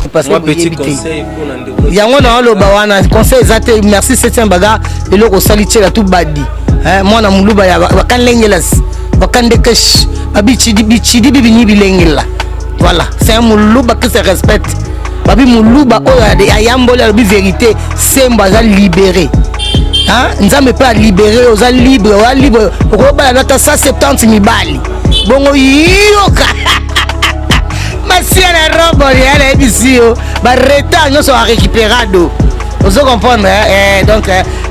parce que boyebi te yango na oloba wana conseil eza te. Merci 7e baga, eloko osali tiela tu badi mwana moluba ya bakanlengelas bakandekesh babicidi bicidi bibini bilengela. Voilà, c'est un moluba qui se respecte. Babi moluba oyo ayamboli, alobi vérité, sembo aza libéré. Nzambe mpe alibéré, oza libre, oza libre, okobala nata 170 mibali bongo. Yoka masia na robo ya nayebisi yo, baretard nyonso barécupérado, ozo comprendre? Eh, donc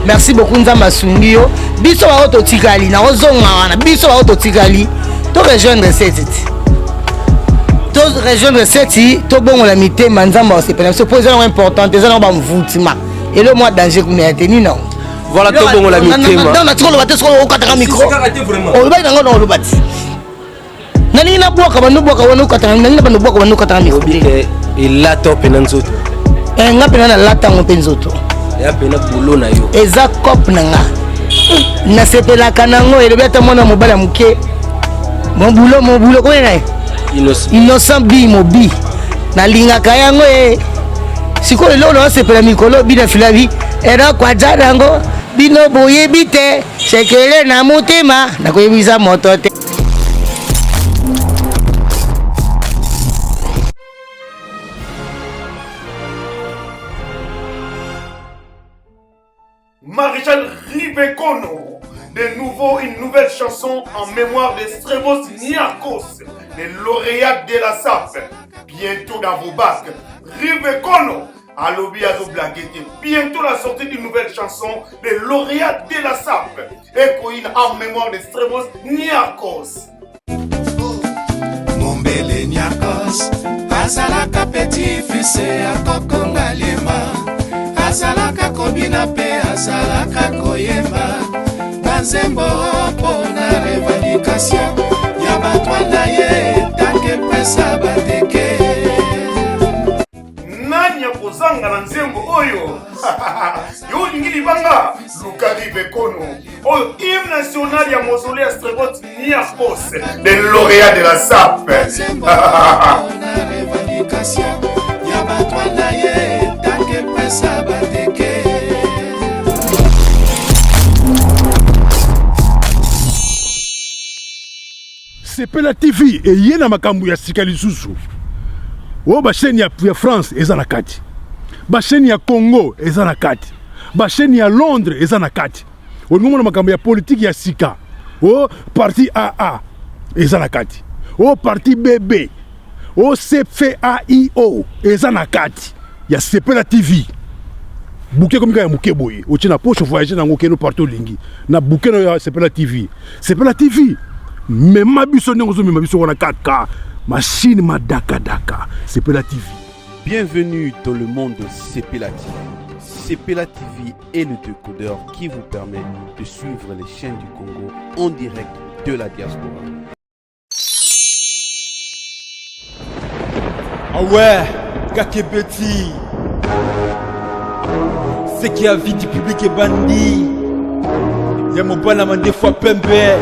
merci beaucoup, Nzambe asungi yo. Biso bao totikali, nakozonga wana, biso bao totikali, to rejoindre seti ti to rejoindre seti, tobongola mitema, Nzambe asepela biso, mpo eza nango important, eza nango bamvutima elo mwa danger kuna ya te nini. Voilà, tobongola mitema. Natika oloba te, soki okataka micro olobaki nango na oloba ti nalingi nabwaka bando bwaka wana, okataka nalingi na bando bwaka bando, okataka micro. Elata mpena nzoto. Nga mpena nalata yango mpe nzoto. Ya mpena bulo na yo. Eza cope na nga, nasepelaka nango. Elobi ata mwana mobali ya moke, mobulo mobulo koye na ye Innocent bi mobi, nalingaka yango. E sikoyo eloko naosepela mikolo bina filabi eloko aza nango, bino boyebi te, sekele na motema nakoyebisa moto te. Maréchal Ribekono, de nouveau une nouvelle chanson en mémoire des Strebos Niarkos, les lauréats de la SAP. Bientôt dans vos bacs. Ribekono, alobi azo blaguer te. Bientôt la sortie d'une nouvelle chanson des lauréats de la SAP. Ekoina en mémoire des Strebos Niarkos. Mombele Niarkos azalaka petit fils ya kokonga lema, azalaka kobina mpe azalaka koyemba banzembo mpo na revendication ya bato na ye tanke pesa bateke. Nani akozanga na nzembo oyo? Yo olingi libanga, luka Ribekono, oyo hymne national ya mausolée ya Strebot Niarkos, des lauréats de la SAP. Banzembo na revendication ya bato na ye tanke pesa bateke. Sepela TV eye na makambo ya sika lisusu. Oyo bachaîne ya France eza na kati, bachaîne ya Congo eza na kati, bachaîne ya Londres eza na kati. Olingi omona makambo ya politike ya sika, o parti AA eza na kati, o parti BB, o CFAIO eza na kati ya Sepela TV. Bouquet ekomi kaka ya moke boye, otie na poche, voyage nango, okende partout olingi na bouquet na ya Sepela TV. Sepela TV, mema biso ndenge ozomema biso wana, kaka machine madakadaka. Sepela TV. Bienvenue dans le monde de Sepela TV. Sepela TV est le décodeur qui vous permet de suivre les chaînes du Congo en direct de la diaspora. Ah ouais, Kakebeti. Ce qui a vie du public est bandit. Ya mobala mandefu pembe.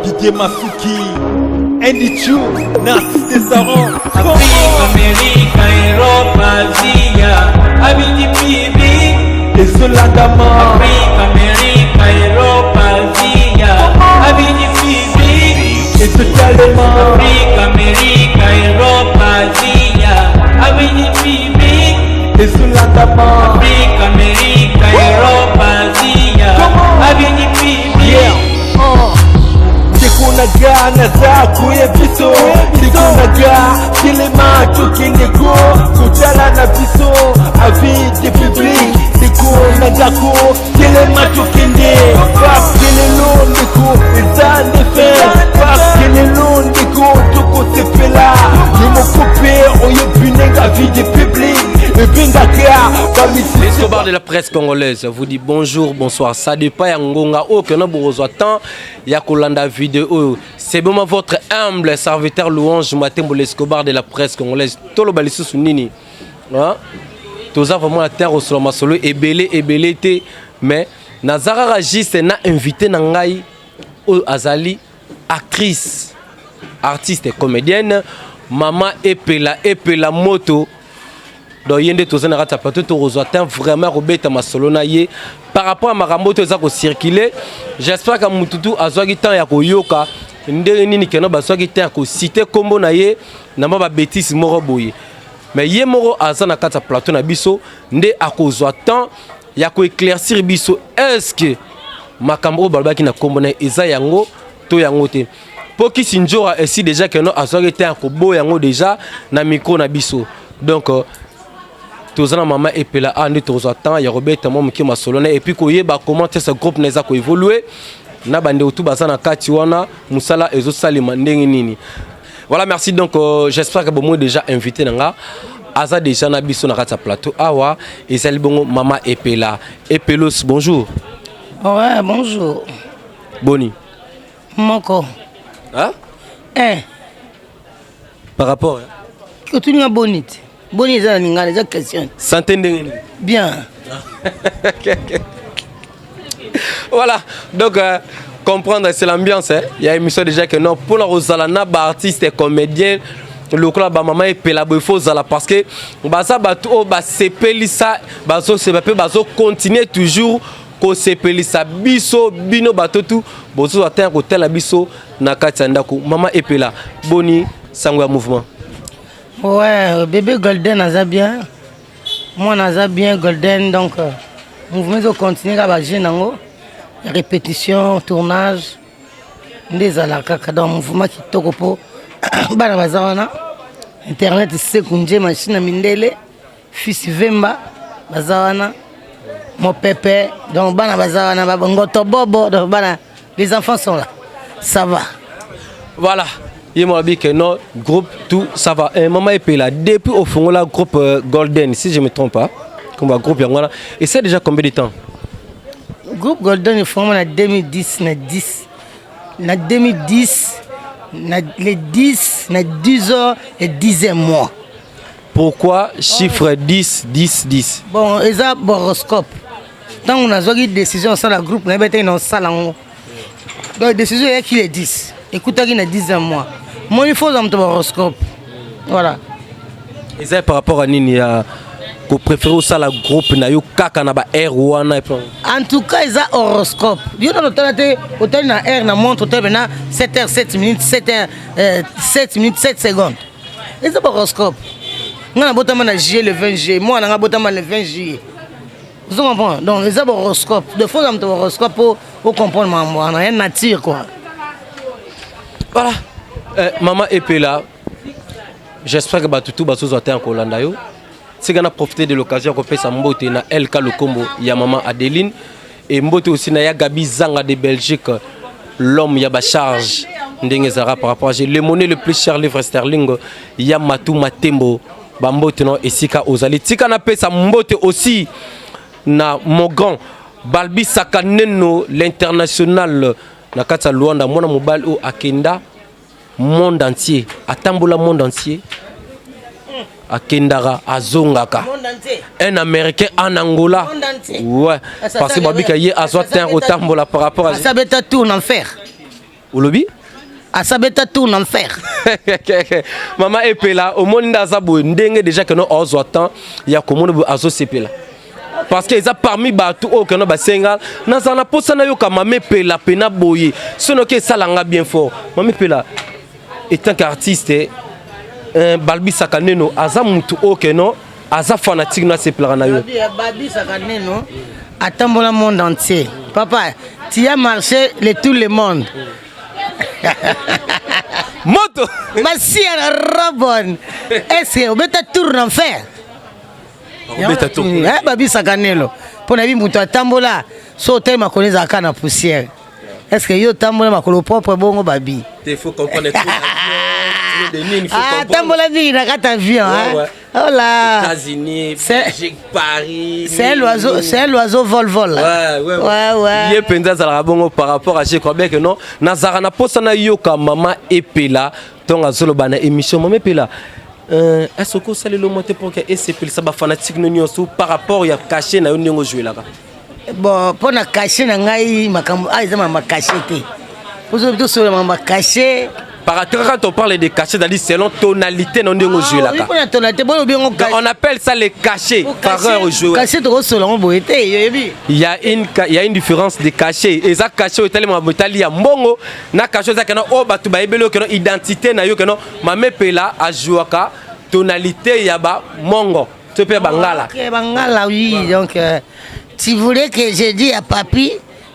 Didier Masuki. Andy Chu, Narcisse Desaron. Afrique, Amérique, Europe, Asia, Abidi Bibi, Ezolandama. Afrique, Amérique, Europe, Asia, Abidi Bibi, Ezotalema. Afrique, Amérique, Europe, Asia, Abidi Bibi, Ezolandama. Afrique, Amérique, Europe, Asia, Abidi Bibi. Yeah. Ndeko na ga naza koya biso, ndeko na ga telema, tokende ko kotala na biso avis de public. Ndeko na ndako telema, tokende, parce que lelo ndeko eza nde fin, parce que lelo ndeko tokosepela. Yo moko mpe oyebi ndenge avis de public ebengaka bamisi. L'escobar de la presse congolaise vous dit bonjour, bonsoir. Ça dépend ya ngonga oyo kena bokozwa temps ya kolanda vidéo oyo. C'est vraiment votre humble serviteur Louange Matembo, l'escobar de la presse congolaise. Toloba lisusu nini? Hein? Toza vraiment la terre osolo masolo ebele ebele te, mais naza kaka juste na invité na ngai oyo azali actrice, artiste et comédienne. Mama Epela, Epela Moto. Donc ye nde toza na kati ya plateau, tokozwa temps vraiment ya kobeta masolo na ye par rapport ya makambo oyo eza kocircule. J'espère que mutu tu azwaki temps ya koyoka ndenge nini keno bazwaki temps ya kocite nkombo na ye na mwa babétise moko boye. Mais ye moko aza na kati ya plateau na biso nde akozwa temps ya koéclaircir biso, est-ce que makambo oyo balobaki na nkombo na ye eza yango to yango te. Mpo kisi nzora esi déjà keno azwaki temps ya koboya yango déjà na micro na biso. Donc toza na mama Epela a nde tokozwa temps ya kobeta mwa moke masolo na, et puis koyeba comment te ce groupe na eza koévolue na bandeko tu baza na kati wana, mosala ezosalema ndenge nini. Voilà, merci. Donc j'espère que bomoi déjà invité na nga aza déjà na biso na kati ya plateau awa, ezali bongo mama Epela Epelos. Bonjour. Ouais, bonjour. Boni? Moko. Hein? Eh. Par rapport, hein? Otuni nga boni te. Boni eza na lingala, eza question. Santé ndenge nini? Bien. Voilà, donc comprendre, c'est l'ambiance, hein? Il y a émission déjà que non, pour la kozala na ba artiste et comédien lokola bamama Epela boye, faut ozala, parce que baza bato oyo basepelisa, bazosepela mpe bazocontinue toujours kosepelisa biso. Bino bato tu bozozwa te ya kotala biso na kati ya ndako. Mama Epela, boni sango ya mouvement? Ouais, bébé Golden aza bien, mwana aza bien Golden. Donc mouvement ezocontinue kaka, bajeune yango, répétition, tournage nde ezalaka kaka. Donc mouvement kitoko, mpo bana baza wana, internet seku nje, machine ya mindele, fils Vemba baza wana, mopepe. Donc bana baza wana, ngoto bobo. Donc bana, les enfants sont là, ça va. Voilà, ye moko abi que non, groupe tout ça va. Mama Epela, depuis ofongola groupe Golden, si je me trompe pas, comme groupe yango wana, et c'est déjà combien de temps? Groupe Golden efongama na 2010, na 10, na 2010, na le 10, na 10 heures et 10e mois. Pourquoi chiffre 10 10 10? Bon, eza horoscope. Ntango nazwaki décision osala groupe, nayebi ete na osala yango. Donc décision eyaki le 10, ekutaki na 10e mois. Moni, faut ozwa moto horoscope, voilà. Eza par rapport à nini ya kopréféré osala groupe na yo kaka na ba heure wana et puis? En tout cas, eza horoscope. Yo nano otala te, otali na heure na montre, otali pena 7 heures 7 minutes, 7 heures 7 minutes 7 secondes. Eza horoscope. Nga na botama na juillet, le 20 juillet. Mwana nga botama le 20 juillet, ozo comprendre? Donc eza horoscope de fois, oza moto horoscope po ocomprendre makambo wana ya nature, quoi. Voilà, mama Epela, j'espère que bato tu bazozwa te ya kolanda yo. Tika na profiter de l'occasion ya kopesa mbote na LK Lukombo ya mama Adeline, et mbote aussi na ya Gabi Zanga de Belgique, l'homme ya bacharge ndenge ezalaka par rapport à le monnaie le plus cher, livre sterling ya Matu Matembo. Bambote no esika ozali. Tika napesa mbote aussi na mon grand Balbisaka Neno l'international na kati ya Luanda, mwana mobali oyo akenda monde entier, atambola monde entier, akendaka azongaka, un Américain en Angola. Ouais, parce que babika ye azwa terre otambola par rapport à Asabeta tour en enfer. Olobi? Asabeta tour en enfer. Mama Epela, omoni nde aza boye, ndenge déjà keno ozwa temps ya komona boye, azosepela parce que eza parmi bato oyo keno basenga nazala na posa nayoka mama Epela pena boye, sonoki esalanga bien fort. Mama Epela, etant qu'artiste, balbisaka neno aza mutu oyo keno aza fanatique no, asepelaka na yo. Babisaka neno atambola monde entier. Papa, tu as marché le tout le monde. Moto. Masiya na robon, est-ce obeta tour na enfer? Obeta tour. Babisaka nelo mpo na yebi moto atambola so otali makolo ezalaka na poussière. Est ce que yo otambola makolo propre bongo, babi? Il faut comprendre Atambola mingi na kati avion. Oh là. États-Unis, Belgique, Paris. C'est l'oiseau, c'est l'oiseau vol vol. Ouais. Ye penza azalaka bongo par rapport à, je crois bien que non, nazalaka na posa na yoka mama Epela ntongo azoloba na émission. Mama Epela, est-ce que osaleli mo te pour que esepelisa bafanatique no nyonso par rapport ya cachet na yo ndenge ozwelaka? Bon, mpo na cachet na ngai, makambo a eza makambo cachet te. Poso tosolola makambo cachet. Par rapport quand on parle de cachet, c'est-à-dire selon tonalité non ndenge ozwelaka. Ah, tonalité boyo bengo cachet. On appelle ça les cachets par heure joué. Cachet to solo ngo boye te yoyebi. Il y a une différence de cachet. Eza cachet etali ma etali ya mbongo na cachet eza kana o bato bayebeli yo keno identité na yo keno Mame Pela ajouaka tonalité ya ba mongo to pe bangala. OK, bangala oui. Donc tu voulais que je dise à papi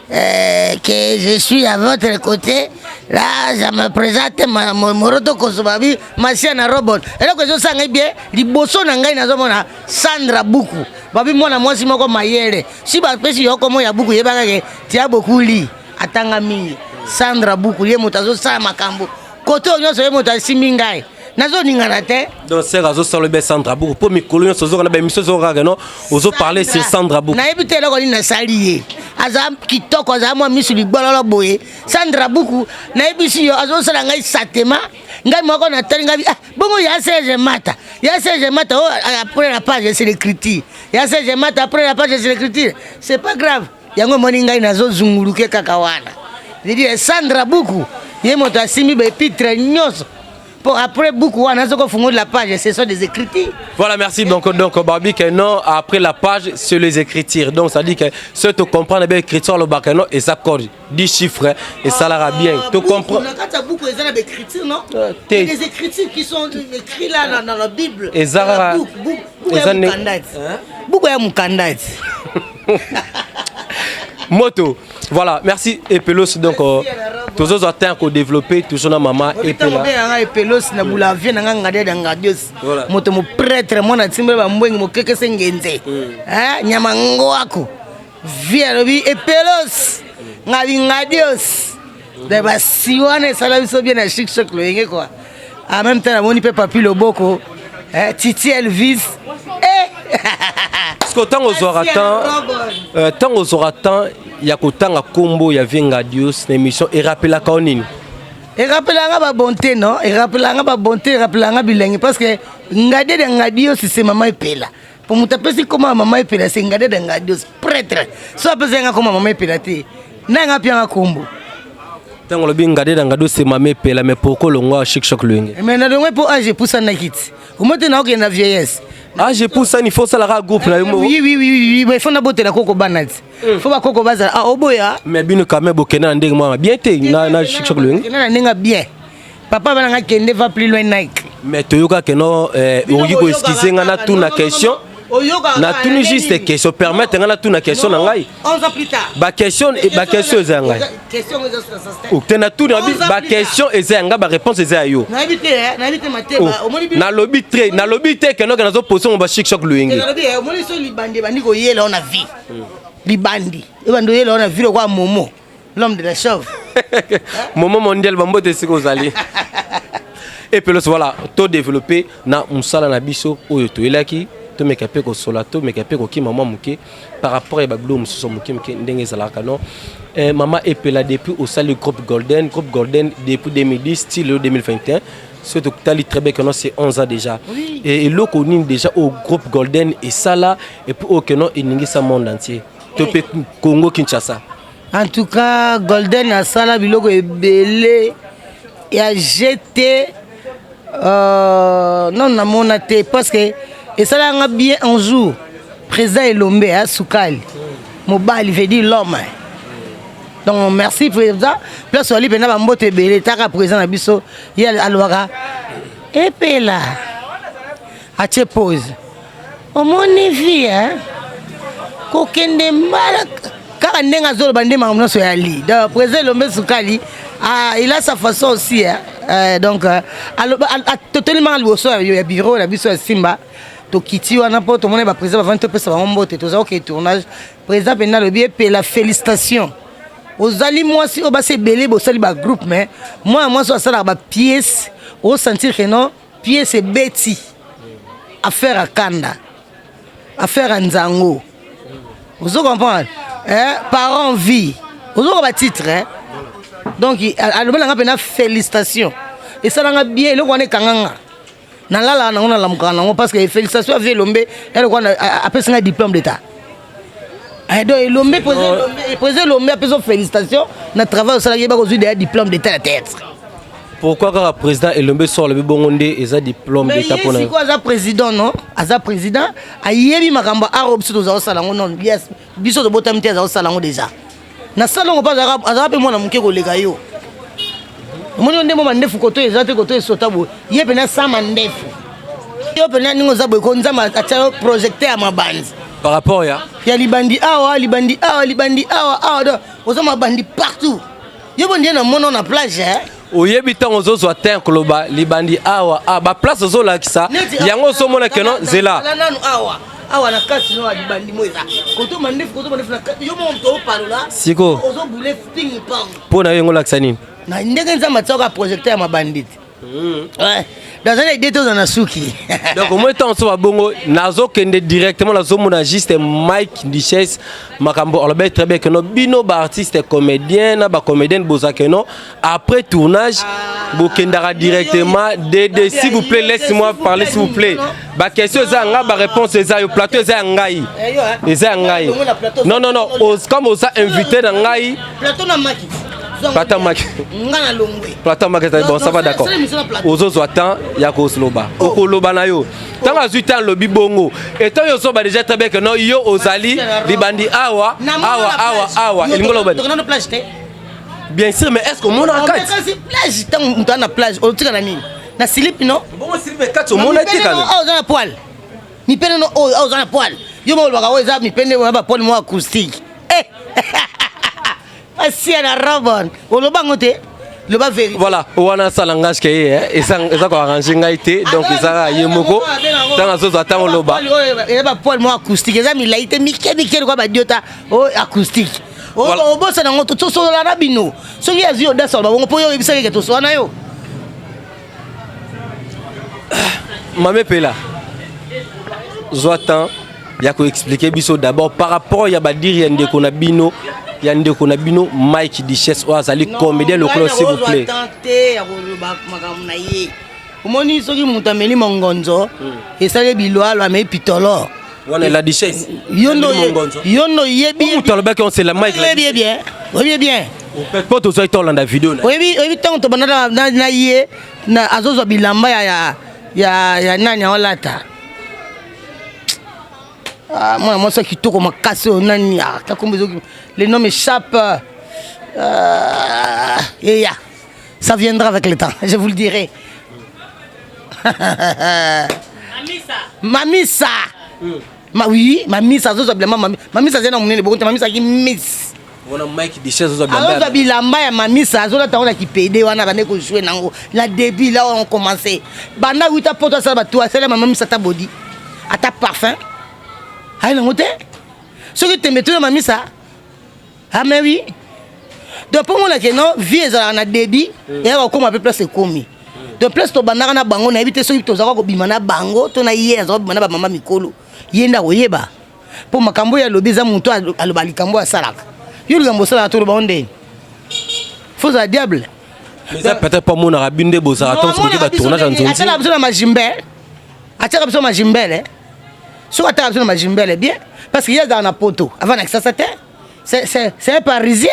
que je suis à votre côté là, je me présente moroto kosobabi masia na robot. Eloko ezosala ngai bien, liboso na ngai nazomona Sandra Buku babi, mwana mwasi moko mayele. Si bapesi yo komo ya buku, yebaka ke tia bokuli atanga mingi. Sandra Buku, ye moto azosala makambo kote oyo nyonso, ye moto asimbi ngai, nazoningana te. Donc sere azosala be Sandra Buku mpo mikolo nyonso ozoka na baémission, ozokaka no ozoparle sur Sandra Buku. Nayebi te eloko nini nasali ye. Aza kitoko, aza mwa misu ligbololo boye. Sandra Buku, nayebisi yo, azosala ngai satema. Ngai moko natali ngai, ah, bongo ya Serge Mata, ya Serge Mata oh, après la page c'est l'écriture, ya Serge Mata après la page c'est l'écriture. C'est pas grave, yango emoni ngai nazozunguluke kaka wana. C'est-à-dire Sandra Buku, ye moto asimbi baépître nyonso, po après buku wana soki ofungoli la page, ce sont des écritures. Voilà, merci. Donc, Barbie, que non, après la page, c'est les écritures. Donc, ça dit que ceux qui comprennent bien l'écriture, le bac, non, et ça code 10 chiffres, et ça l'aura bien. Tu comprends? Na kati ya buku eza na baécriture, non? Te. Il y a des écritures qui sont écrites là dans la Bible. Eza kaka- Buku ya mokanda ti, buku ya mokanda ti. Moto. Voilà, merci Epelos. Donc, toujours atteint qu'on développer, toujours na maman Epela. Epela. Epelos na bula vie na nga ngade da ngadios. Voilà. Moto mo prêtre, mwana timbele bambwengi mokekese ngenze. Hein, nyama ngwako. Vie alobi Epelos. Ngabi ngadios. Da basi wana esala biso bien na chic choc loyenge quoi. En même temps namoni mpe papi loboko. Eh, Titi Elvis. Eh! Parce que ntango ozwaka temps, ntango ozwaka temps ya kotanga nkombo ya vie Ngadios na émission, erapelaka yo nini? Erapelanga babonté, non, erapelanga babonté, erapelanga bilenge, parce que ngade de ngadios c'est mama Epela. Po moto apesi koma ya mama Epela, c'est ngade de ngadios prêtre. So apesi yanga koma mama Epela te, nanga apianga kombo. Ntango olobi ngade na ngadios c'est mama Epela, mais pourquoi olongwa chic choc loyenge? Mais nalongwe mpo age epusanaki ti omo te, naokende na vieillesse. Age epusani, faut osalaka groupe na yo moko. Oui, mais faut nabotela koko bana ti, faut bakoko bazala, ah, oboya. Mais bino quand même bokende na ndenge mwana bien te na chic choc loyenge. Kende na ndenge bien, papa bananga kende va plus loin Nike. Mais toyoka keno okoki koexcuse nga natuna question, natuni juste question, permettre nga natuna question na ngai. 11 ans plus tard. Baquestion eza ya ngai. Question eza sur sa te, natuni baquestion eza ya ngai, baréponse eza ya yo. Nayebi te, nayebi te mateba omoni. Nalobi te, nalobi te kenoke nazopose ngo bachic choc loyenge. Nalobi omoni so libandi ebandi koyela o na vie, libandi ebandi oyela o na vie lokola Momo, l'homme de la chauve. Momo mondial, bambote esika ozali. Epelos, voilà, to développé na mosala na biso oyo toyelaki, tomeka mpe kosola, tomeka mpe kokima mwa moke par rapport ya babilo mosusu moke moke ndenge ezalaka. Non, mama Epela, depuis osali groupe Golden, groupe Golden depuis 2010 ti lelo 2021, soki totali très bien que non, c'est 11 ans déjà. Oui. Et eloko nini déjà au groupe Golden esala et puis oyo keno eningisa monde entier to mpe Congo Kinshasa? En tout cas, Golden asala biloko ebele ya gt non, namona te, parce que esalanga bien. Un jour président Elombe asukali mobali, veut dire l'homme. Donc merci président, place wali mpena bambote ebele. Taka président na biso, ye alobaka Epela, atie pause, omoni vie kokende mbala kaka ndenge azoloba nde makambo nyonso ya li. Donc président Elombe Sukali, ah, il a sa façon aussi, hein. Donc totelemaka liboso ya bureau na biso ya Simba, tokiti wana mpo tomoni baprésident bavandi, topesa bango mbote, toza koke tournage. Président mpenza alobi: "Epela, félicitation, ozali mwasi oyo basi ebele bosali bagroupe, mais mwana mwasi oyo asalaka bapièce, osentir ke non, pièce ebeti affaire akanda, affaire ya nzango, ozo comprendre, eh, parent vie, ozoka batitre, eh? Donc alobelanga mpena félicitation, esalanga bien. Eloko wana ekanganga, nalalaka nango, nalamukaka nango, parce que félicitation ya vie Elombe, eloko wana apesi ngai diplôme d'état. Donc Elombe, président Elombe apesi félicitation na travail osalaki, yeba kozwi deya diplôme d'état ya théâtre. Pourquoi kaka président Elombe so alobi bongo nde eza diplôme d'état mpona sikoyo aza président non? Aza président, ayebi makambo aro biso toza kosala yango non? Yes, biso tobotami te, aza kosala yango déjà na salongo mpe azalaka mpe mwana moke koleka yo. Omoni yo nde mwa mandefu koto eza te, koto esota boye, ye mpena sa mandefu. Yo mpena ndenge oza boye ko, Nzambe atia yo projecteur ya mabanzi. Par rapport ya ya libandi awa, libandi awa, libandi awa awa, donc oza mabandi partout. Yo bo ndiye na mono na plage, eh? Oyebi ntango ozozwa te koloba libandi awa, ah, baplace ozolakisa yango, ozomona keno nzela. Nanu awa awa na kati no ya libandi mo eza koto mandefu, koto mandefu na kati, yo moko moto opalola. Siko ozobule ping pong. Mpo na yo yango olakisa nini? Na ndenge Nzambe atiaka projecteur ya mabandi te. Naza na idée toza na suki. Donc omoi ntango so babongo, nazokende directement, nazomona juste Mike Duchesse, makambo alobaki très bien keno bino baartiste comédien na bacomédienne bozwa keno après tournage bokendaka directement dd. S'il vous plaît, laisse-moi parler, s'il vous plaît. Baquestion eza ya ngai, baréponse eza yo. Plateau eza ya ngai, eza ya ngai. Non, non, non, comme oza invité na ngai. Plateau na maki. Plateau maki. Nga na longwe. Plateau maki, bon, ça va, d'accord. Ozozwa temps ya koloba, okoloba na yo ntango azwi temps alobi bongo. Etant yo ozoba déjà très bien que non, yo ozali libandi awa awa awa awa, elingi oloba. Plage te. Bien sûr, mais est ce que omona kati? Kasi plage, ntango moto aza na plage, otika na nini? Na silipi no. Bongo silipi kati omona te kaka. Oza na poil, mipende no oyo oza na poil. Yo mo olobaka oyo eza mipende oyo bapoil mo acoustique. Asia na robon, oloba ngo te, loba vérité. Voilà, wana sa langage ke ye eza koarrange ngai te, donc ezaka ye moko ntango azozwa ntango oloba. Eza bapoil mo acoustique, eza milai te, mike mike lokwa badiota oyo acoustique. Obosana yango, tosolola na bino. Soki azwi odasa, oloba bongo mpo yo oyebisaki ke tosola na yo. Mame Pela, zwa temps ya koexpliquer biso d'abord par rapport ya badire ya ndeko na bino, ya ndeko na bino Mike Duchesse oyo azali comédien lokolo, s'il vous plaît. Te ya koloba makambo na ye. Omoni, soki moto ameli mongonzo, esali bilwalo, ameli pitolo. Wana la Duchesse. Yo ndo oyebi. Moto alobaki on, c'est la Mike. Oyebi bien, oyebi bien. Mpo tozwaki tolanda video na Oyebi, oyebi ntango tobanda na ye, azozwa bilamba ya nani aolata. Ah, mwana mwasi ya kitoko makasi oyo nani? Takombo ezoki, le nom m'échappe. Ah, eya, ça viendra avec le temps, je vous le dirai. Mamisa. Ma, oui, mamisa azozwa bilamba. Mamisa azali na monene bongo te, mamisa aki miss. Wana Mike Duchesse azozwa bilamba. Azozwa bilamba ya mamisa, azolata ngo na kipede wana, bande kojouer nango na début là on commencé. Banda wita poto, asala bato, asala mamisa, ata body, ata parfum ayi nango te. Soki tembe, tuna mamisa. Ah mais oui, donc mpo mona ke non, vie ezalaka na début, eyaka kokóma mpe place ekomi. Donc place tobandaka na bango, nayebi te soki tozalaka kobima na bango to na ye azalaka kobima na bamama mikolo, ye nde akoyeba. Mpo makambo oyo alobi, eza moto aloba likambo oyo asalaka. Yo likambo osalaka, toloba o ndeni fo ozala diable. Mais eza peut-être mpo amonaka bino nde bozalaka ntango soki batournage ya nzonzi. Asalaka biso na majimbele, atiaka biso majimbele. Soki ataka biso na majimbele bien, parce que ye azalaka na poto avant na Kisasa te, c'est un Parisien.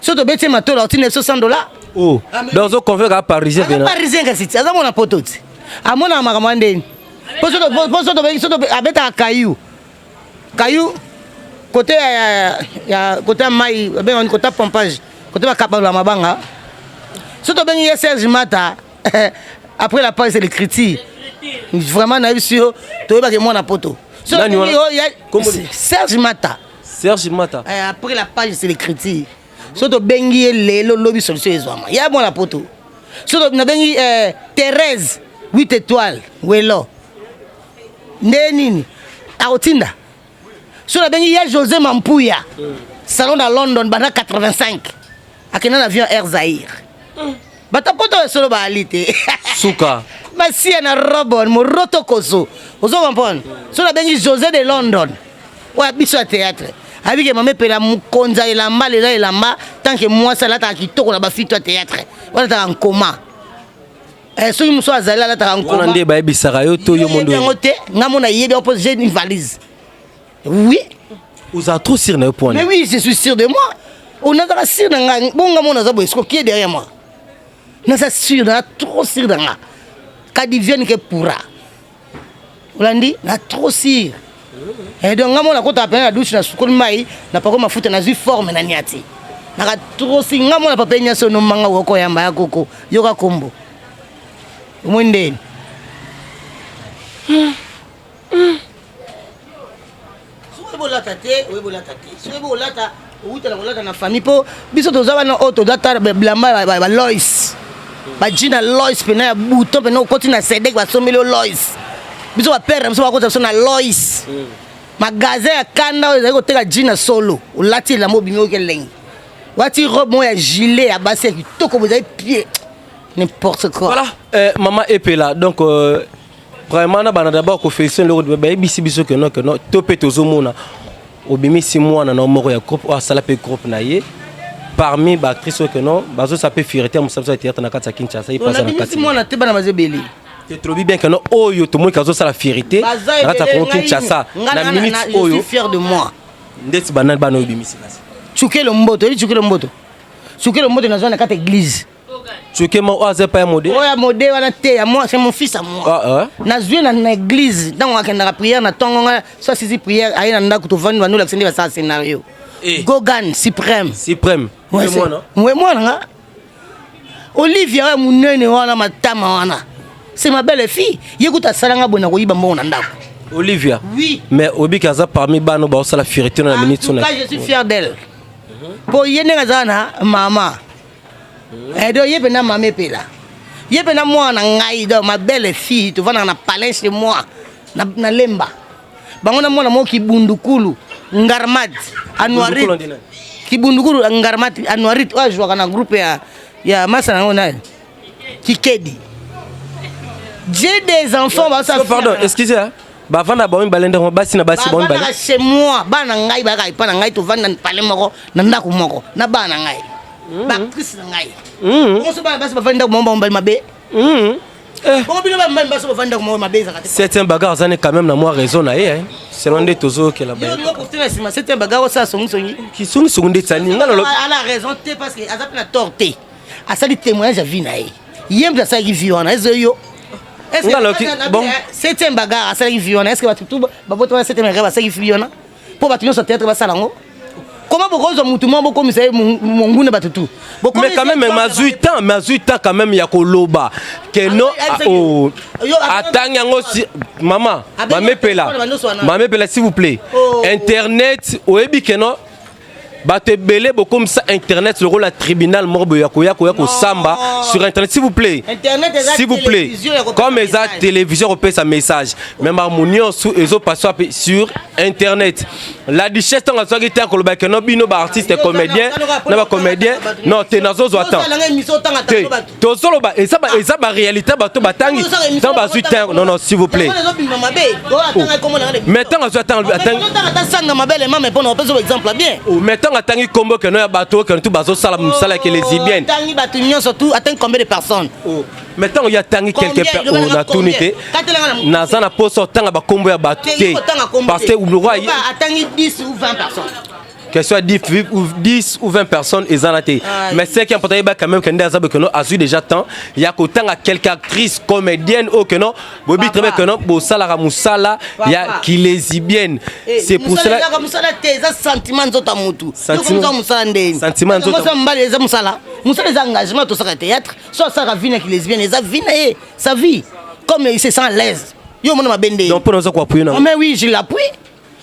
So tobeti ye matolo, aotinda biso 100 $. Oh, donc ozoconvaincre kaka Parisien? Aza Parisien, kasi ti aza mona poto, ti amonaka makambo ya ndeni. Po so tobengi, so abetaka kayu kayu kote ya kote ya mai, babengaka kote ya pompage, kote bakabalola mabanga. So tobengi ye Serge Mata, après la page c'est l'écriture. Vraiment, nayebi si yo toyebaki mwana poto. So Nani wana? tobengi yo Serge Mata. Serge Mata. Après la page c'est l'écriture. So tobengi ye lelo, lobi solution ezwama. Ya mwana poto. So nabengi Thérèse 8 étoiles welo nde nini akotinda. So nabengi ye José Mampuya, salon na London banda 85, akenda na avion Air Zaire. Bato poto oyo solo baali te. Suka. Masiya na robon moroto kozo, ozo comprendre. So nabengi José de London oyo biso ya théâtre, ayebike mama Epela mokonzi ya elamba lela elamba. Tant que mwasi alataka kitoko na bafito ya théâtre oyo alataka nkoma. Soki mosu azali alataka wana nkoma. Nde bayebisaka yo to yo mondo? Yango te, nga mona yebi yango mpo j'ai une valise, oui. Ozala trop sûr na yo po Mais oui, je suis sûr de moi. Onazaka sûr na ngai bonga mona aza boye. Siko qui est derrière moi? Naza sûr, na trop sûr na nga. Kadivienne ke pourra. Olandi na trop sûr. Et donc nga mona kota pena na douche na sukoli mai na pako mafuta na zui forme na niati. Naka trop sûr nga mona papa nyaso no manga woko yamba ya koko yoka kombo. Omoni Soki oyebi olata te, oyebi olata te. Soki oyebi olata, owuta na kolata na famille mpo biso toza wana oyo toza tala bilamba ba Lois. Ba jean na Lois pena ya bouton pena okoti na Sedec basombeli yo Lois. Biso ba père na biso bakota biso na Lois. Magasin ya kanda oyo ezali koteka jean na solo. Olati elamba obimi oyoki elengi. Olati robe moko ya gilet ya basi ya kitoko boye ezali pied. N'importe quoi. Voilà, maman Epela, donc vraiment na bana d'abord ko féliciter loko bayebisi biso que non que non to pe tozomona obimisi mwana na moko ya groupe oyo asala pe groupe na ye parmi ba actrices oyo que non bazosala pe fierté ya mosala ya théâtre na kati ya Kinshasa ye paza na kati mwana te bana baza ebele te tolobi bien que non oyo tomoni kazosala fierté na kati ya Congo Kinshasa na minute oyo je suis fier de moi ndeti banani bana oyo obimisi kasi Tshukelo Mboto oyebi Tshukelo Mboto Tshukelo Mboto nazwa na kati ya église Tshukema oyo aza epai ya mode oyo ya mode wana te ya moi c'est mon fils à moi ah, ah. nazwi na na église ntango akendaka prière na ntongo nga so asisi prière aye na ndako tovandi bandi olakisa nde basala scénario Eh. Gogan suprême suprême Ouais, mwana mwe mwana nga Olivia oyo monene wana matama wana c'est ma belle fille ye kuta asalanga boye na koyiba mbongo na ndako Olivia oui mais obiki aza parmi bana baosala fierté na minute en tout cas je suis fier d'elle po ye ndenge aza na mama Eh, donc ye mpena mama epela ye mpena mwana na ngai donc ma belle fille tovandaka na palais chez moi na, na lemba bango na mwana moko kibundukulu ngarmat anuarit kibundukulu ngarmat anuarit oyo azwaka na groupe ya, ya masa na yango nani kikedi j'ai des enfants oh, pardon excusez hein? bavanda bango mibale ndeko basi na basi bango mibale chez moi bana ngai bayaka epa na ngai tovanda na palais moko na ndako moko na bana na ngai hmm. baactrice na ngai hmm. bonso bana basi bavandi ndako moko bango mibale mabe hmm. eh. bongo bino bamibali basi bavandi ndako moko mabe ezalaka te septième bagarre aza ne quand même na mwa raison na ye selon nde tozokela na nsima septième bagarre osala songisongi kisongisongi nde tani nga nalobi ala raison te parce que aza mpe na tort te asali témoignage ya vie na ye ye moto asalaki vie wana ezo yo bon septième bagarre asalaki vie wana est ce que bato tout babota wana septième bagarre basalaki vie wana mpo bato nyonso théâtre basala yango comment bokozwa motu moko bokomisa ye monguna bato tout mais quand même mazwi temps mazwi temps quand même ya koloba ke no ah, oh, atangi yango si mama mamepela mamepela s'il vous plaît oh. Internet oyebi ke no bato ebele bokomisa internet lokola tribunal moko boye ya koya koya kosamba sur internet s'il vous plaît s'il vous plaît comme eza télévision kopesa message mais makambo nyonso ezopasa mpe sur internet la duchesse ntango azwaki te akoloba ke no bino baartiste comédien na bacomédien non te nazozwa temps te tozoloba eza ba eza ba réalité bato batangi ntango bazwi temps non non s'il vous plaît oh. Mais ntango azwi atangi oh, mais ntango atangi kombo keno ya bato keno tu bazosala mosala ya kelesibienne atangi bato nyonso tu atangi combien de personnes oh. Mais ntango ye atangi quelque natuni te naza na posa otanga bakombo ya bato te parce que roi atangi 10 ou 20 personnes question ya 10 ou 10 ou 20 personnes eza na te mais ce qui est important yeba quand même que nde aza boye que non azwi déjà temps ya kotanga quelque actrice comédienne oyo que non boyebi très bien que non bosalaka mosala ya kilesibienne eh, c'est pour cela mosala te eza sentiment nzoto ya mutu sentiment mosala ndeni sentiment nzoto mobali eza mosala mosala eza engagement tosaka théâtre so asalaka vie na kilesibienne eza vie na ye sa vie comme il se sent à l'aise yo omona mabe ndeni donc mpona oza koappuye na mais oui je l'appuie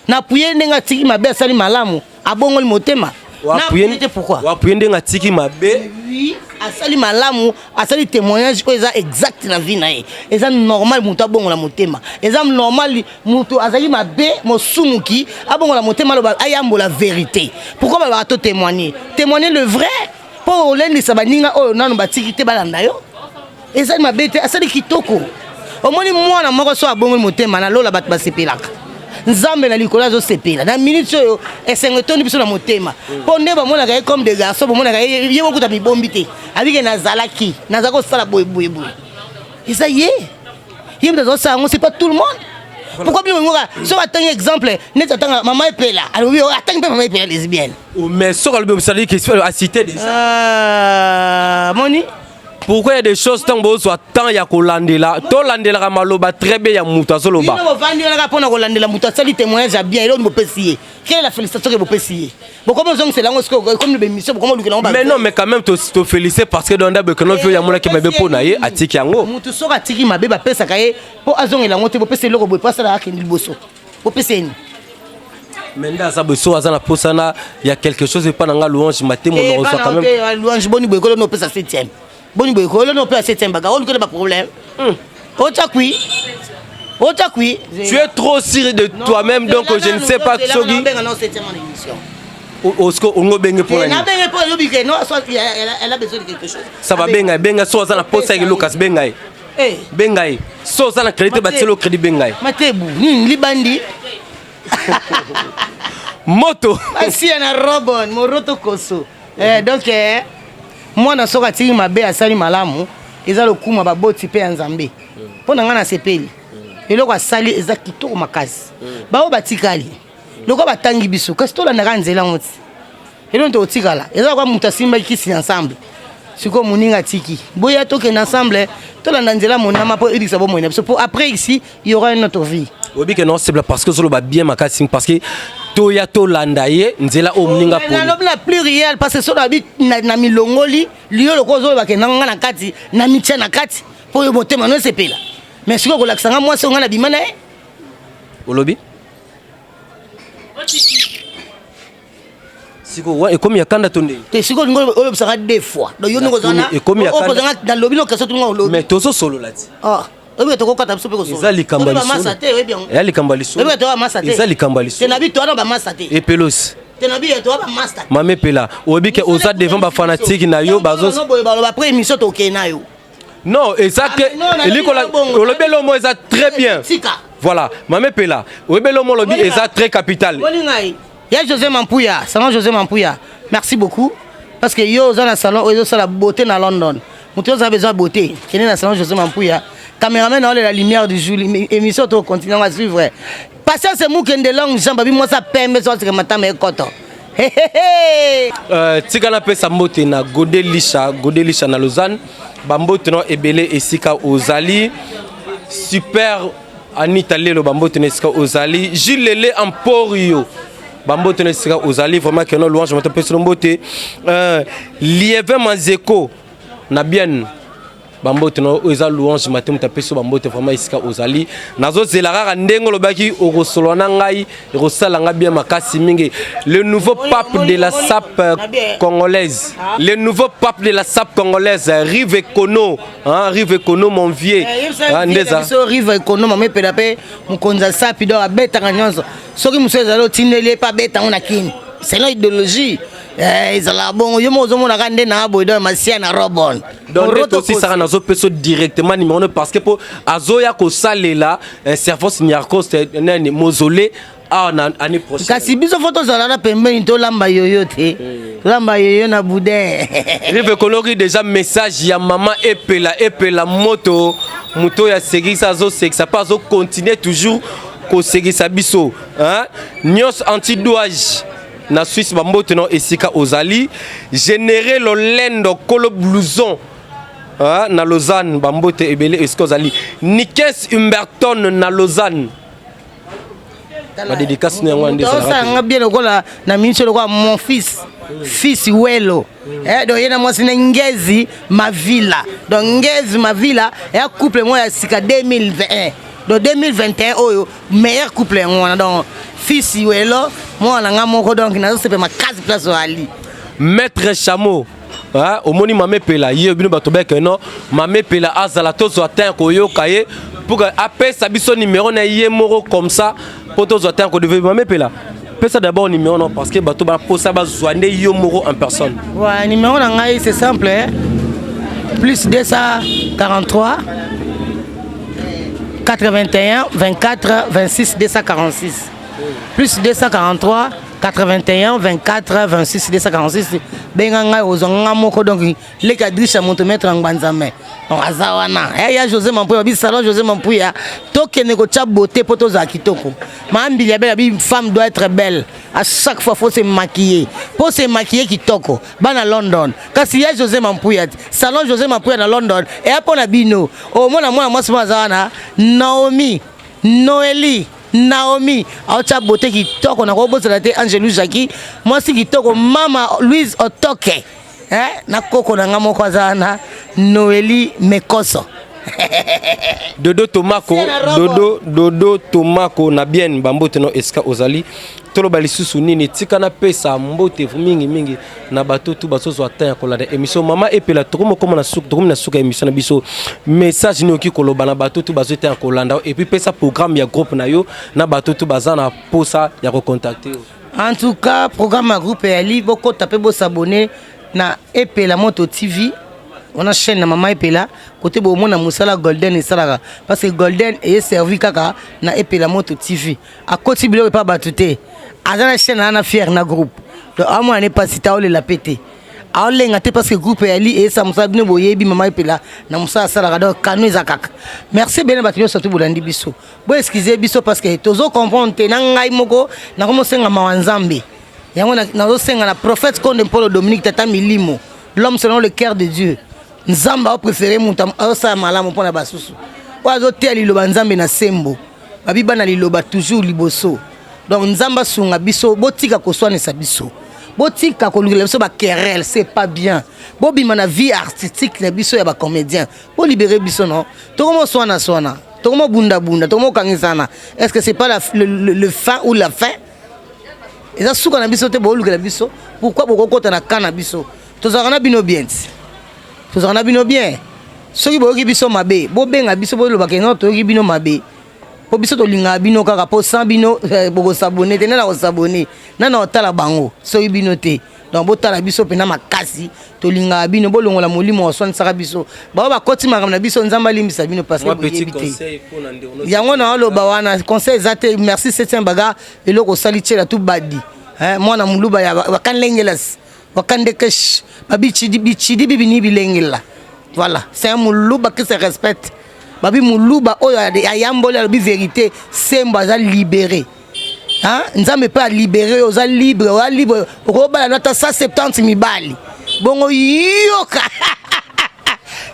na appuye ndenge atiki mabe asali malamu abongoli motema na te pourquoi appuye ndenge atiki mabe oui asali malamu asali témoignage oyo eza exact na vie na ye eza normal moto abongola motema eza normal moto azali mabe mosumuki abongola motema aloba ayambola vérité pourquoi balobaka to témoigner témoigner le vrai mpo olendisa baninga oyo nano batiki te balanda yo Ezali mabe te, asali kitoko. Omoni mwana moko so abongoli motema na lola bato basepelaka. Nzambe na likolo azosepela na minute oyo esengo etondi biso na motema mpo nde bamonaka ye comme des garçons, bamonaka ye ye moko kuta mibombi te, abike nazalaki naza kosala boye boye boye, eza ye ye moto azosala yango, c'est pas tout le monde. Pourquoi bino bolingoka soki atangi exemple neti atanga mama epela alobi oh, atangi mpe mama epela lesbienne? Oh, mais soki alobi osali question a cité déjà euh, moni. Pourquoi il y a des choses ntango bozwa temps ya kolandela, tolandelaka maloba très bien ya moto azoloba? Bino bovandi wana kaka mpona kolandela moto asali témoignage ya bien. Eloni bopesi ye? Quelle est la félicitation ke bopesi ye? Bokomi ozongisela yango sikoyo, ekomi bémission, bokomi olukela yango. Mais non, mais quand même tofélicité parce que donda bekeno vi oyo amonaki mabe mpo na ye, atiki yango. Motu soki atiki mabe, bapesaka ye mpo azongela yango te. Bopesa eloko boye mpo asalaka, akende liboso. Bopesa ye nini? Mais nde aza boye, so aza na posana ya quelque chose epa na nga Louange Matemo na kozwa quand même. Louange, boni boye koloni opesa septième? Boni boye koloni opesa septième? Baga olukela baproblème, otya kui, otya kui. Tu es trop sûr de toi-même, donc je ne sais pas soki osiko olingi obenge mpona nini. Nabenge mpo elobi ke non, soit elle a besoin de quelque chose. Ça va, benga ye, benga. So aza na posa ya eloko, benga ye. Benga ye. So oza na crédit te, batieli yo crédit, benga ye. Matebu nini libandi? Moto. Asia na robon moroto koso. Donc mwana soki atiki mabe, asali malamu, eza lokuma baboti mpe ya Nzambe. Mpo na ngai, nasepeli. Eloko asali eza kitoko makasi. Baoyo batikali lokola batangi biso, kasi tolandaka nzela yango ti eloko tokotikala. Eza lokola moto asimbaki kisi ensemble, sikoyo moninga atiki, boya tokende ensemble, tolanda nzela monama mpo ebikisa bomoi na biso, mpo après ici il y aura une autre vie. Oyebi ke naosepela parce que ozoloba bien makasi, parce que toya tolanda ye nzela oyo moninga poni. Nalobi na pluriel parce que so nabi na milongoli liyo lokola ozoloba ke nanga na kati na mitia na kati mpo oyo motema no esepela. Mais sikoyo kolakisa nga mwasi oyo nga na bima na ye. Olobi sikoyo ekomi ya kanda to ndenge? Te, sikoyo olingi olobisaka deux fois, donc yo ndenge ozana. Ekomi ya kanda. Okozanga nalobi no question tulinga olobi. Mais tozosolola ti. Ah, oyebi tokokata biso mpe kosolola. Eza likambo ya Oyebi bamasa te, oyebi yango. Eza likambo ya lisolo. Oyebi toya bamasa te. Eza likambo ya te lisolo. Na bi toya na bamasa te. Epelosi. Te, na bi toya bamasa te. Mame Pela, oyebi ke oza devant bafanatike na yo bazo Boye baloba après émission tokee na yo. Non, eza ke Ah, non, nalobi elikola. bongo. Olobi eloko eza très bien. Tika. Voilà, Mame Pela, oyebi eloko olobi eza très capital. Boni ngai ya José Mampuya, salon José Mampuya, merci beaucoup parce que yo oza na salon oyo ezosala beauté na London. Moto oyo oza besoin ya beauté, kende na salon José Mampuya. Cameraman naolela lumière du jour, émission tokontinue yango à suivre. Patience Mukende, longue jambe, abi mwasa pembe so aseke matama ekoto. Tika napesa mbote na Gode Lisha, Gode Lisha na Lausanne, bambote no ebele esika ozali. Super Anita Lelo, bambote na esika ozali. Gilles Lele Emporio, bambote na esika ozali. Vraiment keno Louange moto apesi no mbote. Lievin Mazeko na Bienne, bambote na oyo. Eza Louange Mate moto apesi yo bambote vraiment esika ozali. Nazozela kaka ndenge olobaki okosolola na ngai, ekosala nga bien makasi mingi. Le nouveau pape de la sape congolaise, le nouveau pape de la sape congolaise, Rive Kono, hein, Rive Kono, mon vieux. Hein, ndeza Biso Rive Kono, mama Epela mpe mokonzi ya sapi, donc abetaka nyonso. Soki mosusu ezali otindeli ye mpe abeta yango na kini selon idéologie. Ezalaka bongo, yo moko ozomonaka nde na boye, donc masia na robon. Donc nde tosisaka, nazopesa directement numéro no parce que mpo azoya kosalela Servos Niarcos nani mausolée awa na année prochaine. Kasi biso fo tozala na pembeni, tolamba yoyo te, tolamba yoyo na boudin. Rive Kolori, déjà message ya mama Epela, Epela moto, moto oyo asekisa, azosekisa mpe azocontinue toujours kosekisa biso, hein? Nyonso antidouage na Suisse, bambote no esika ozali. Généré Lolendo, kolo blouson, hein? Na Lausanne, bambote ebele esika ozali. Nikes Humberton na Lausanne, badédicace no yango wana nde ezalaka te. Osalanga bien lokola na minso lokola mon fils, fils Welo. Donc ye na mwasi na Ngezi Mavila, donc Ngezi Mavila eya couple moko ya sika 2021, donc 2021 oyo meilleur couple yango wana. Donc fils Welo, mwana na nga moko, donc nazosepe makasi place oyo ali. Maître Chameau, hein, omoni mame Pela ye bino bato beke no mame Pela azala tozwa temps koyoka ye pour que apesa biso numéro na ye moko comme ça mpo tozwa temps kodeve. Mame Pela, pesa d'abord numéro no parce que bato baposa bazwa nde yo moko en personne. Ouais, numéro na ngai c'est simple, hein? Plus 243 81 24 26 246, plus 243 81 24 26 246. Benga ngai, ozwa nga moko. Donc leki Adrisha, moto maître ya Ngbanzame, donc aza wana. Ya José Mampuya, babi salon José Mampuya, tokende kotya beauté mpo tozala kitoko. Mambili ya bele, abi femme doit être belle. À chaque fois faut se maquiller, po se maquiller kitoko. Bana London, kasi ya José Mampuya, salon José Mampuya na London eya mpo na bino. Omona mwana mwasi moko aza wana, Naomi Noeli Naomi aotya beauté kitoko, nakobosana te Angelu Jackie, mwasi kitoko, mama Louise Otoke, eh, na koko na nga moko aza wana, Noeli Mekoso. Dodo Tomako, Dodo, Dodo Tomako na bien bambote no esika ozali. Toloba lisusu nini? Tika napesa mbote mingi mingi na bato tu bazozwa temps ya kolanda émission Mama Epela. Tokomi okoma na suka, tokomi na suka ya émission na biso. Message nini okoki koloba na bato tu bazwi temps ya kolanda, et puis pesa programme ya groupe na yo na bato tu baza na posa ya kocontacte yo? En tout cas, programme ya groupe eyali, bokota mpe bosabone na Epela Moto TV wana, chaîne na Mama Epela. Kote bomona mosala Golden esalaka, parce que Golden eye servi kaka na Epela Moto TV. Akoti biloko epa bato te, aza na chaîne na fier na groupe. Donc amona ne pasi te, aolela mpe te, aolenga te, parce que groupe eyali eyesa mosala. Bino boyebi Mama Epela na mosala asalaka, donc kano eza kaka. Merci ebele na bato nyonso tu bolandi biso. Boexcuse biso parce que tozo comprendre te. Na ngai moko nakomosenga mawa Nzambe yango, nazosenga na prophète Konde Mpolo Dominique, tata milimo, l'homme selon le cœur de Dieu. Nzambe aopréféré moto azosala malamu mpo na basusu, oyo azoteya liloba Nzambe na sembo, babi bana liloba toujours liboso. Donc Nzambe asunga biso, botika koswanisa biso, botika kolukela biso baquerelle, c'est pas bien. Bobima na vie artistique na biso ya bacomédien, bolibere biso. Non, tokomoswana swana, tokomobundabunda, tokomokangisana. Est ce que c'est pas la, le fin ou la fin? Eza suka na biso te. Boolukela biso pourquoi? Bokokota na ka na biso, tozalaka na bino bien ti, tozalaka na bino bien. Soki boyoki biso mabe, bobenga biso, bolobaka eno toyoki bino mabe, mpo biso tolingaka bino kaka, mpo sans bino bokosabone te. Nana kosabone, nana kotala bango soki bino te? Donc botala biso mpena makasi, tolingaka bino. Bolongola molimo oswanisaka biso, bao bakoti makambo na biso. Nzambe alimbisa bino parce que boyebi te. Yango na oloba wana, conseil eza te. Merci septième baga, eloko osali tiela tu badi, mwana moluba ya bakanlengelasi wakandekesh babichidi bichidi bibini bilengela. Voilà, c'est un moluba qui se respecte. Babi moluba oyo ayamboli, alobi vérité, sembo, aza libéré. Nzambe mpe alibere oyo, oza libre, oza libre, okobala no ata 170 mibali. Bongo yoka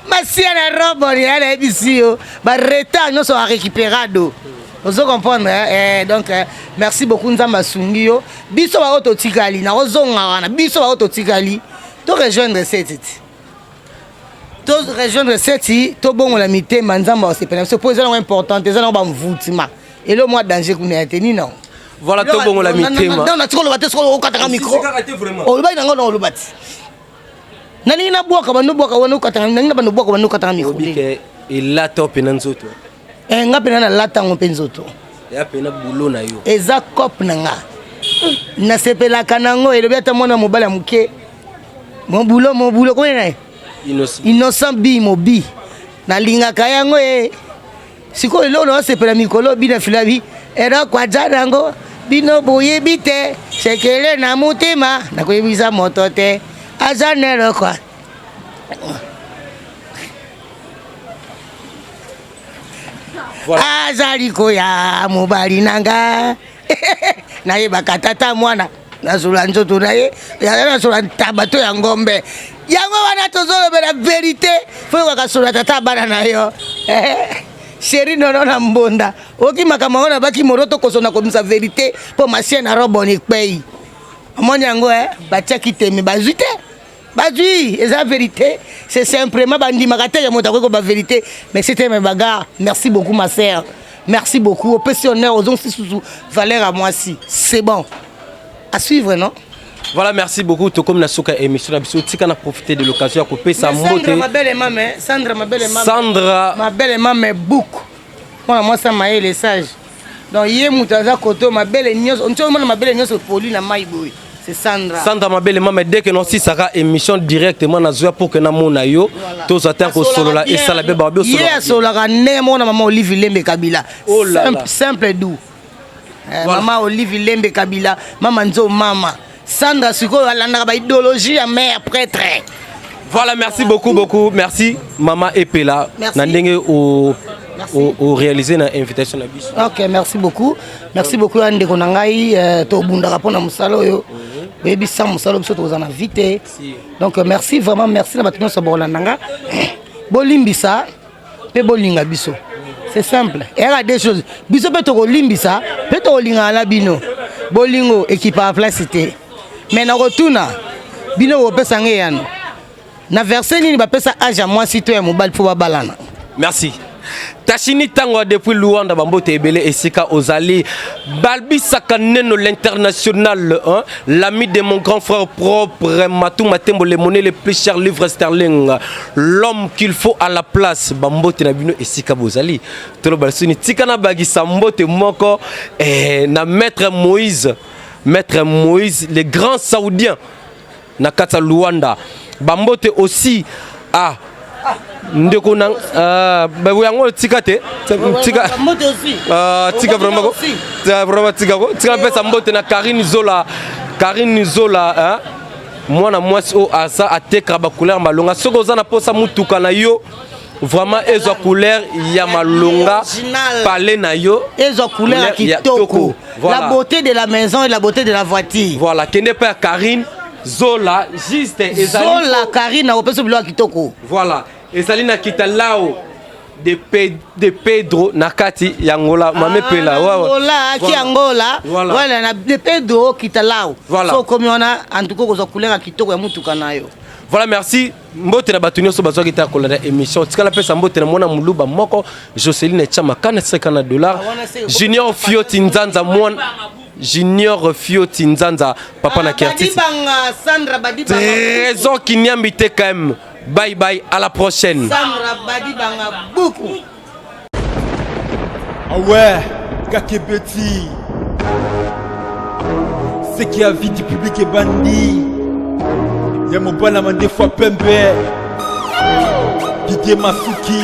masiya na roboni ya nayebisi yo, baretard nyonso arécupérado, ozo comprendre, eh? Donc merci beaucoup, Nzambe asungi yo. Biso baoyo totikali, nakozonga wana, biso baoyo totikali, to rejoindre seti ti, to rejoindre seti, tobongola mitema. Nzambe akosepela biso, mpo eza nango important, eza nango bamvutima elo mwa danger kuna ya te nini. Voilà, tobongola mitema. Natika oloba te, soki okataka micro olobaki nango na oloba te. Nalingi nabwaka bando bwaka wana, okataka, nalingi na bando bwaka bando, okataka micro. Elata mpena nzoto. Nga mpena nalata yango mpe nzoto. Ya mpena bulo na yo. Eza cope na nga, nasepelaka nango. Elobi ata mwana mobali ya moke, mobulo mobulo koye na ye Innocent bi mobi, nalingaka yango e. Sikoyo eloko naosepela mikolo bina filabi eloko aza nango, bino boyebi te, sekele na motema nakoyebisa moto te, aza na eloko. Azali koya mobali na nga, nayebaka tata mwana, nazola nzoto na ye, nazola ntaba to ya ngombe. Yango wana tozolobela vérité, fo yokaka sola tata bana na yo, chéri nono na mbonda oki makambo yango nabaki moro tokoso na komisa vérité, mpo masie na roboni kpei omoni yango batiaki teme, bazwi te, bazwi. Eza vérité, c'est simplement bandimaka te ya moto akoki koba vérité. Mais c'était mes bagarres. Merci beaucoup, ma sœur, merci beaucoup. Opesi honneur, ozongisi susu valeur à mwasi. C'est bon, à suivre, non? Voilà, merci beaucoup. Tokomi na suka émission na biso. Tika na profiter de l'occasion ya kopesa mbote. Sandra mabele mame, Sandra mabele mame. Sandra mabele mame book. Mwana mwasi ya mayele, sage. Donc ye moto aza koto mabele nyonso, nti omona mabele nyonso poli na mai boye. C'est Sandra. Sandra mabele mame, dès que nosisaka émission directement nazwa pour que namona yo, tozwa te kosolola, esala be babi. Ye asololaka ndenge moko na mama Olive Lembe Kabila. Oh là Simple, là. Simple et doux. Mama Olive Lembe Kabila, mama Nzo, mama Sandra sikoyo alandaka baidéologie ya mère prêtre. Voilà, merci beaucoup, beaucoup. Merci, Mama Epela. Merci. Na ndenge o Oréalise na invitation na biso. Ok, merci beaucoup, merci beaucoup ya ndeko na ngai. Tobundaka mpona mosala oyo. Oyebisa mosala oyo biso tokozala na vie te. Donc merci vraiment, merci na bato nyonso bokolanda nga. Bolimbisa mpe bolinga biso, c'est simple, eyaka deux choses. Biso mpe tokolimbisa mpe tokolingana na bino. Bolingo ekipaka place te. Mais nakotuna bino, kopesa ngai eyano na verset nini bapesa age ya mwasi to ya mobali mpo babalana? Merci Tachini Ntango depuis Luanda, bambote ebele esika ozali. Balbisaka Neno l'international, hein? L'ami de mon grand frère propre Matou Matembo, le monnaie le plus cher, livre sterling, l'homme qu'il faut à la place. Bambote na bino esika bozali. Toloba suni tika na bagisa mbote moko na maître Moïse, maître Moïse le grand saoudien na kati ya Luanda. Bambote aussi ah ndeko na yango, tika te, tika. Mbote aussi. Ah, tika vraiment ko, tika vraiment, tika ko, tika pesa mbote na Karine Zola, Karine Zola, hein? Mwana mwasi oyo aza atekaka bacouleur malonga. Soki oza na mposa mutuka na yo vraiment ezwa couleur ya malonga, Original. Pale na yo ezwa couleur ya couleur ya kitoko. toko. Voilà. La beauté de la maison et la beauté de la voiture. Voilà, kende mpe ya Karine Zola, juste ezali Zola Karine akopesa biloko ya kitoko. Voilà, ezali na kita lao de Pedro na kati ya Ngola, mame Pela. Ouais. Angola aki. Voilà. Angola. Voilà. Voilà, na de Pedro kita lao. Voilà. So okomi wana, en tout cas kozwa couleur ya kitoko ya mutuka na yo. Voilà, merci. Mbote na bato nyonso bazwaki ta kolanda émission. Tikala pesa mbote na mwana moluba moko Joseline Chama kana seka na dollar. Wana se- Junior Fioti Nzanza, mwana Junior Fioti Nzanza, papa na Kertiti. Badibanga Sandra Badibanga. Trésor Kinyambi TKM, bye bye, à la prochaine. Sandra Badibanga buku. Ah ouais, Kakebeti. Ce qui a vie du public est bandit. Ya mobala mandefu pembe. Didier Masuki.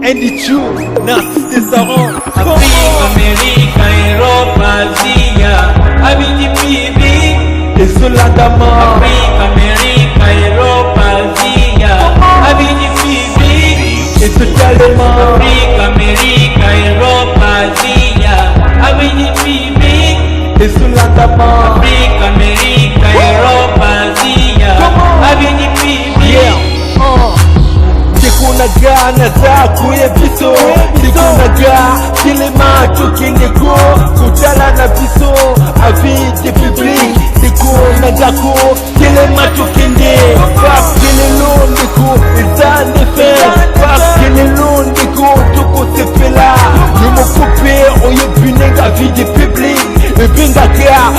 Andy Chu, Narcisse Desaron. Afrique, Amérique, Europe, Asia, Abidi Bibi. Ezolandama. Afrique, Amérique, Europe, Asia, Abidi Bibi. Ezotalema. Afrique, Amérique, Europe, Asia, Abidi Bibi. Ezolandama. Afrique, Amérique, Europe, Asia, Abidi Bibi. Yeah. Ndeko na ga naza koya biso, ndeko na ga telema, tokende ko kotala na biso avis de public. Ndeko na gako telema, tokende, parce que lelo ndeko eza nde fête, parce que lelo ndeko tokosepela. Yo moko mpe oyebi ndenge avis de public ebengaka.